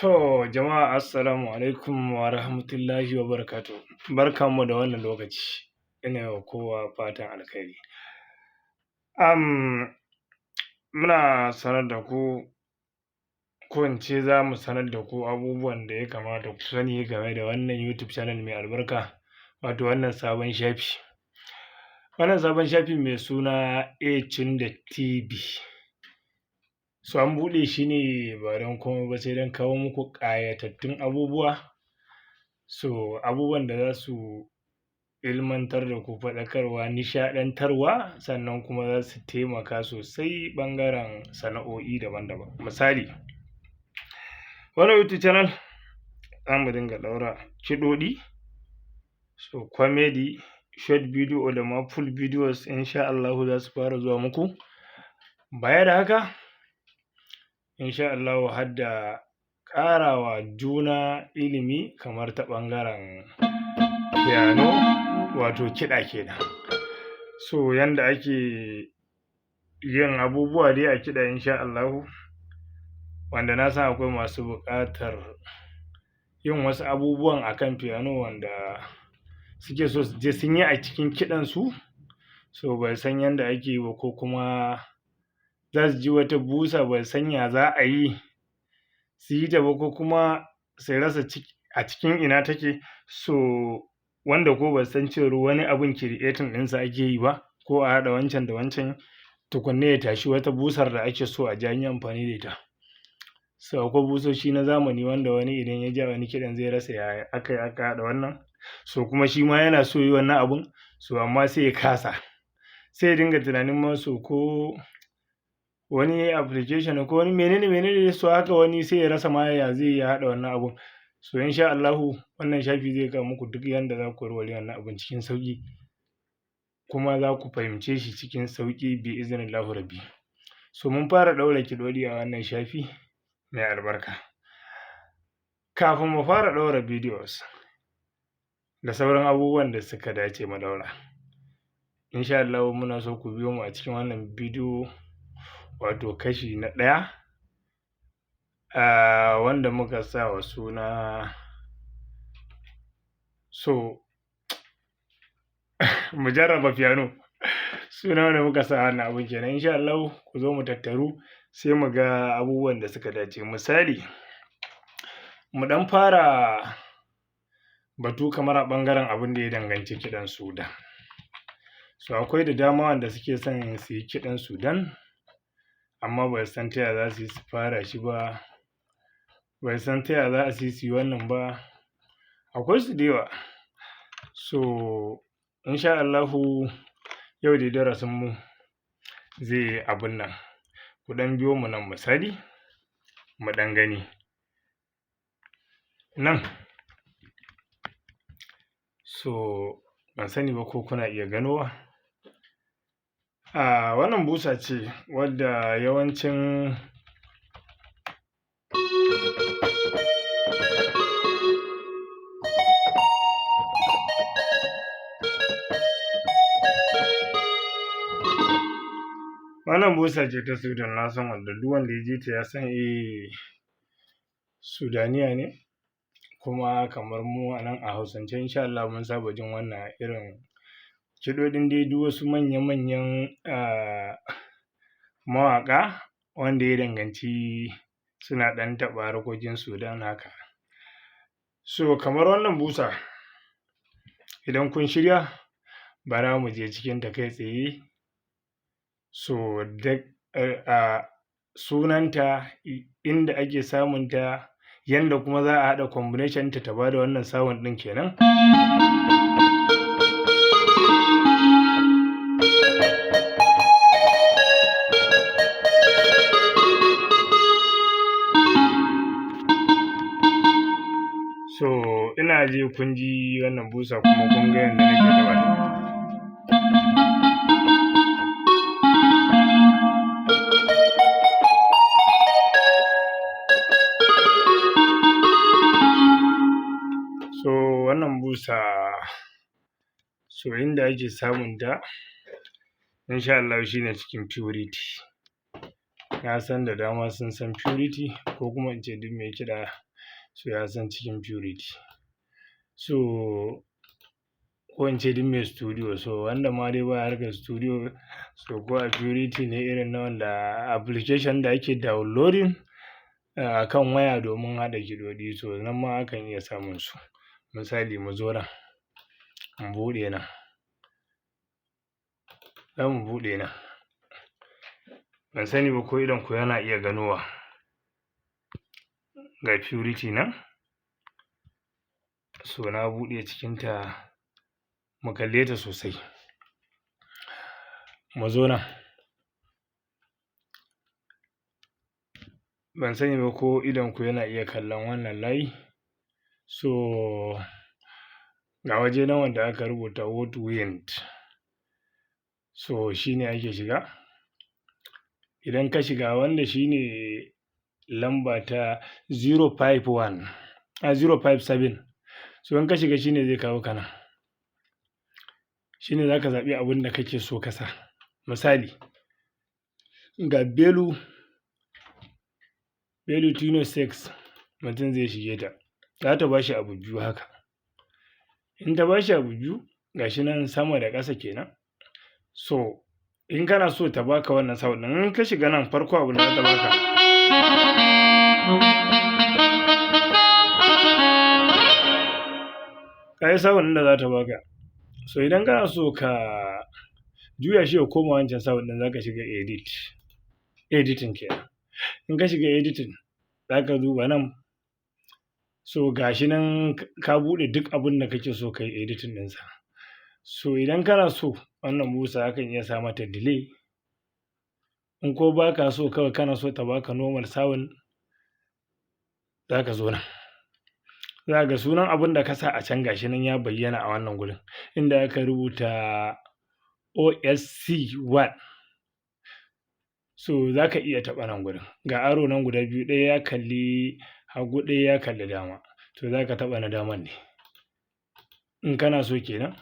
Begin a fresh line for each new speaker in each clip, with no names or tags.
To jama'a, assalamu alaikum wa rahmatullahi wa barakatuhu. Barkanmu da wannan lokaci, ina yi wa kowa fatan alkhairi. Muna sanar da ku, ko in ce za mu sanar da ku abubuwan da ya kamata ku sani game da wannan YouTube channel mai albarka, wato wannan sabon shafi. Wannan sabon shafi mai suna A Chinda TV. So an buɗe shi ne ba don komai ba sai don kawo muku ƙayatattun abubuwa, so abubuwan da za su ilmantar da ku, faɗakarwa, nishaɗantarwa, sannan kuma za su taimaka sosai ɓangaren sana'o'i daban-daban. Misali, wannan YouTube channel za mu dinga ɗaura kiɗoɗi, so comedy, short video da ma full videos, insha Allahu za su fara zuwa muku. Baya da haka, insha Allahu har da ƙarawa juna ilimi kamar ta ɓangaren piano, wato kiɗa kenan. So yanda ake yin abubuwa dai a kiɗa, insha Allahu, wanda na san akwai masu buƙatar yin wasu abubuwan akan piano wanda suke so su je sun yi a cikin kiɗan su, so ba su san yanda ake yi ba, ko kuma za su ji wata busa ba su san ya za a yi su yi ta ba, ko kuma su rasa a cikin ina take. So wanda ko ba su san cewar wani abun creating ɗinsa ake yi ba, ko a haɗa wancan da wancan tukunna ya tashi wata busar da ake so a ji an yi amfani da ita. So akwai busoshi na zamani wanda wani idan ya ji a wani kiɗan zai rasa ya aka yi aka haɗa wannan, so kuma shi ma yana so ya yi wannan abun, so amma sai ya kasa, sai ya dinga tunanin ma so ko wani application ko wani menene menene. So haka wani sai ya rasa ma ya zai yi ya haɗa wannan abun. So insha Allahu wannan shafi zai kawo muku duk yanda za ku warware wannan abun cikin sauƙi, kuma za ku fahimce shi cikin sauƙi bi iznillahi rabbi. So mun fara ɗaura kiɗoɗi a wannan shafi mai albarka. Kafin mu fara ɗaura videos da sauran abubuwan da suka dace mu ɗaura, insha Allahu muna so ku biyo mu a cikin wannan bidiyo, wato kashi na ɗaya, wanda muka sa wa suna so mu jarraba piano. Suna wanda muka sa wannan abun kenan. Insha Allahu ku zo mu tattaru, sai mu ga abubuwan da suka dace. Misali, mu ɗan fara batu kamar a ɓangaren abin da ya danganci kiɗan Sudan. So akwai da dama wanda suke son su yi kiɗan Sudan, amma ba su san ta ya za su yi su fara shi ba, ba su san ta ya za su yi su yi wannan ba. Akwai su da yawa. So insha Allahu yau dai darasin mu zai abun nan, ku ɗan biyo mu nan. Misali, mu ɗan gani nan. So ban sani ba ko kuna iya ganowa. Wannan busa ce wadda yawancin wannan busa ce ta Sudan. Na san wanda duk wanda ya ji ta ya san eh, Sudaniya ne. Kuma kamar mu a nan a Hausance, insha Allahu mun saba jin wannan irin kiɗoɗin dai, duk wasu manya-manyan mawaƙa wanda ya danganci suna ɗan taɓa harkokin Sudan haka. So kamar wannan busa, idan kun shirya, bara mu je cikin ta kai tsaye. So sunanta, inda ake samun ta, yanda kuma za a haɗa combination ɗinta ta bada wannan sound ɗin kenan. So ina ji kun ji wannan busa, kuma kun ga yanda nake taɓa ta. So wannan busa, so inda ake samun ta, insha Allahu shine cikin purity. Na san da dama sun san Purity, ko kuma in ce duk mai kiɗa so ya san cikin Purity. So ko in ce duk mai studio, so wanda ma dai baya harkar studio, so ko a Purity ne irin na wanda application da ake downloading a kan waya domin haɗa kiɗoɗi, so nan ma akan iya samun su. Misali, mu zo nan, mu buɗe nan, za mu buɗe nan. Ban sani ba ko idon ku yana iya ganowa. Ga Purity nan, so na buɗe cikinta, mu kalle ta sosai. Mu zo nan, ban sani ba ko idon ku yana iya kallon wannan layi. So ga waje nan wanda aka rubuta woodwind, so shine ake shiga. Idan ka shiga, wanda shine lamba ta 051 a 057, so in ka shiga shine zai kawo ka nan. Shine zaka zaɓi abin da kake so ka sa. Misali, ga Belu Tino 6, mutum zai shige ta, za ta bashi abu biyu haka. In ta bashi abu biyu, gashi nan sama da ƙasa kenan. So in kana so ta baka wannan sound ɗin, in ka shiga nan, farko abin da za ta baka, ka yi sound ɗin da za ta baka. So idan kana so ka juya shi ya koma wancan sound ɗin, za ka shiga edit, editing kenan. In ka shiga editing, za ka duba nan. So gashi nan ka buɗe duk abin da kake so ka yi editing ɗinsa. So idan kana so wannan busa, akan iya sa mata delay. In ko ba ka so, kawai kana so ta baka normal sound, za ka zo nan, za ga sunan abin da ka sa a can, gashi nan ya bayyana a wannan gurin inda aka rubuta OSC1. So za ka iya taɓa nan gurin, ga arrow nan guda biyu, ɗaya ya kalli hagu, ɗaya ya kalli dama. To za ka taɓa na daman ne in kana so kenan,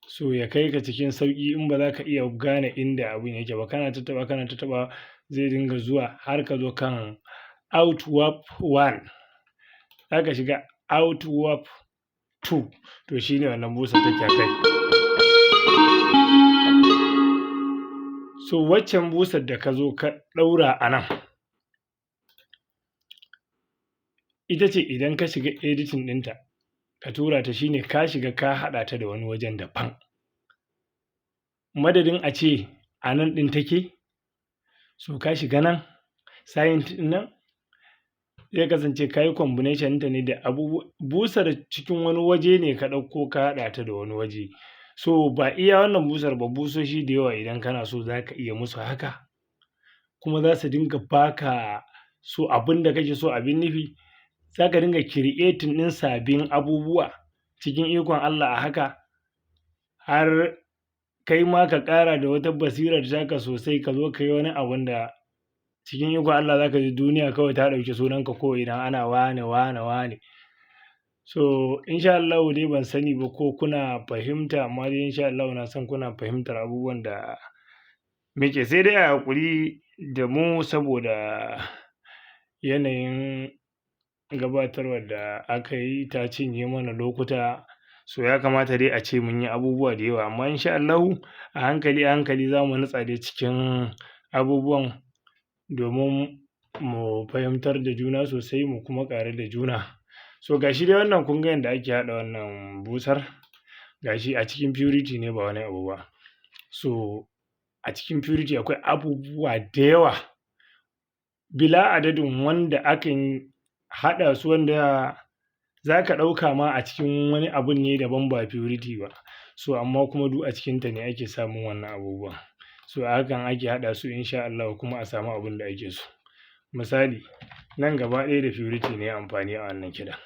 so ya kai ka cikin sauƙi. In ba za ka iya gane inda abun yake ba, kana tattaɓa, kana tattaɓawa, zai dinga zuwa har ka zo kan out warp 1, za ka shiga out warp 2. To shine wannan busar take a kai. So waccan busar da ka zo ka ɗaura a nan, ita ce idan ka shiga editing ɗinta ka tura ta, shine ka shiga ka haɗa ta da wani wajen daban. Madadin a ce a nan ɗin take, so ka shiga nan synth ɗin nan, zai kasance ka yi combination ɗinta ne da abubuwa. Busar cikin wani waje ne ka ɗauko ka haɗa ta da wani waje. So ba iya wannan busar ba, busoshi da yawa idan kana so za ka iya musu haka, kuma za su dinga baka so abin da kake so. Abin nufi, za ka dinga creating ɗin sabbin abubuwa cikin ikon Allah a haka, har kai ma ka ƙara da wata basirar taka sosai, ka zo ka yi wani abun da cikin ikon Allah za ka ji duniya kawai ta ɗauki sunanka, ko ina ana wane wane wane. So insha Allahu dai ban sani ba ko kuna fahimta, amma dai insha Allahu na san kuna fahimtar abubuwan da muke. Sai dai a haƙuri da mu saboda yanayin gabatarwar da aka yi ta cinye mana lokuta. So ya kamata dai a ce mun yi abubuwa da yawa, amma insha Allahu a hankali a hankali za mu nutsa dai cikin abubuwan domin mu fahimtar da juna sosai, mu kuma ƙaru da juna. So gashi dai wannan, kun ga yanda ake haɗa wannan busar. Gashi a cikin Purity ne, ba wani abu ba. So a cikin Purity akwai abubuwa da yawa bila adadin wanda akan haɗa su, wanda za ka ɗauka ma a cikin wani abun ne daban ba Purity ba. So amma kuma duk a cikinta ne ake samun wannan abubuwan. So a hakan ake haɗa su, insha Allahu, kuma a samu abin da ake so. Misali, nan gaba ɗaya da Purity ne amfani a wannan kiɗan.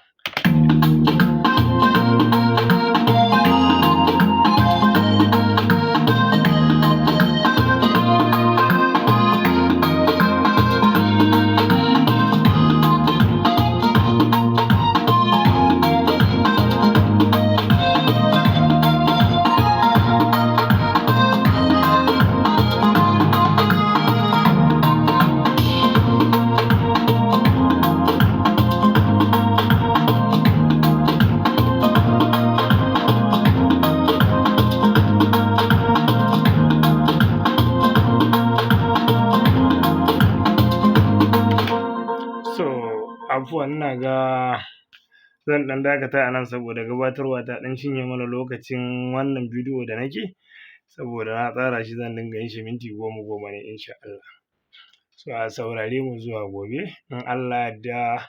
Afuwan, ina ga zan ɗan dakata a nan saboda gabatarwa ta ɗan cinye mana lokacin wannan bidiyo da nake, saboda na tsara shi zan dinga yin shi minti 10 10 ne insha Allah. So a saurare mu zuwa gobe in Allah ya yarda.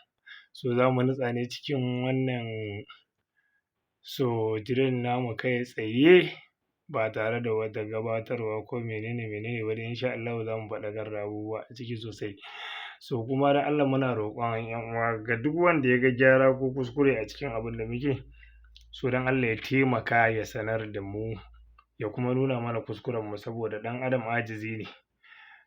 So za mu nutsa ne cikin wannan so trade namu kai tsaye ba tare da wata gabatarwa ko menene menene ba dai. Insha Allahu za mu faɗakar da abubuwa a ciki sosai. So kuma da Allah muna roƙon ƴan uwa, ga duk wanda ya ga gyara ko kuskure a cikin abin da muke so, don Allah ya taimaka ya sanar da mu, ya kuma nuna mana kuskuren mu, saboda ɗan adam ajizi ne.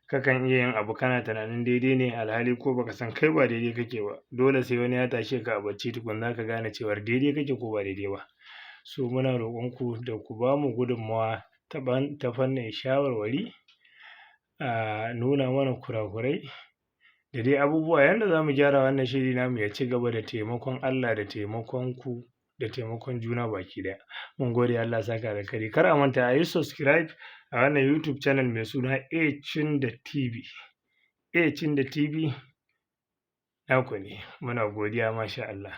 Kakan iya yin abu kana tunanin daidai ne, alhali ko baka san kai ba daidai kake ba. Dole sai wani ya tashe ka a bacci tukunna ka gane cewar daidai kake ko ba daidai ba. So muna roƙon ku da ku ba mu gudunmawa ta fannin shawarwari, a nuna mana kurakurai da dai abubuwa yanda za mu gyara wannan shiri namu ya ci gaba, da taimakon Allah da taimakon ku da taimakon juna baki ɗaya. Mun gode, Allah ya saka alkhairi. Kar a manta a yi subscribe a wannan YouTube channel mai suna A Chinda TV. A Chinda TV naku ne. Muna godiya, masha Allah.